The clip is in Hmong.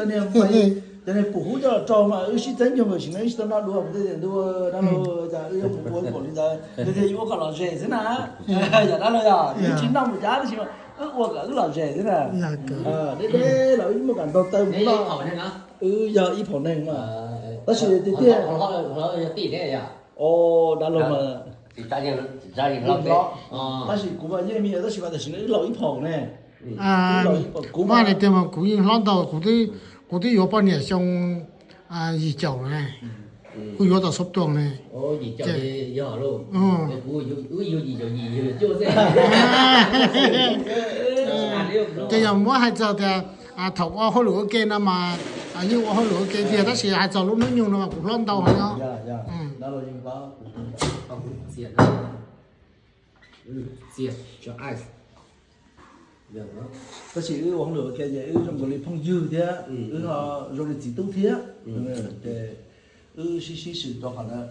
Cov niag pum hub coj los rau mas wb sib txeeb cuag nkaus sim no wb tsis tau noj dua, kuv thiaj tias ntuj dab laug, cas wb yuav mus ua ib pom li ntawd, nws thiaj yuav ua kom lom zem xwb na. Yog dab laug yog wb tsis noj mus cav tab sis mas wb ua kom wb lom zem xwb na. Deb deb los wb muaj kom ntau taw mus noj. Wb yog ib phaum neeg mas, tab sis tiag tiag, o, dab laug mas, tab sis kuv mas yeej me nyuam tab sis mas tam sim no wb laus ib phaum ne. Kuv mas tias mas kuv yeej hlob ntau, kuv twb yuav poj niam xyoo yim caum ne, kuv yuav tau xob tuag ne. Ces yog muab hais txog tias thaum ua hauj lwm ua ke no mas yeej ua hauj lwm ua ke tiag, tab sis hais txog lub hnub nyoog no mas kuv hlob ntau heev os. Tab sis wb ua hauj lwm ua ke ces wb zoo nkaus li phooj ywg thiab, wb ho zoo li txiv tub thiab, ces wb sib sib swm rau qhov ntawd.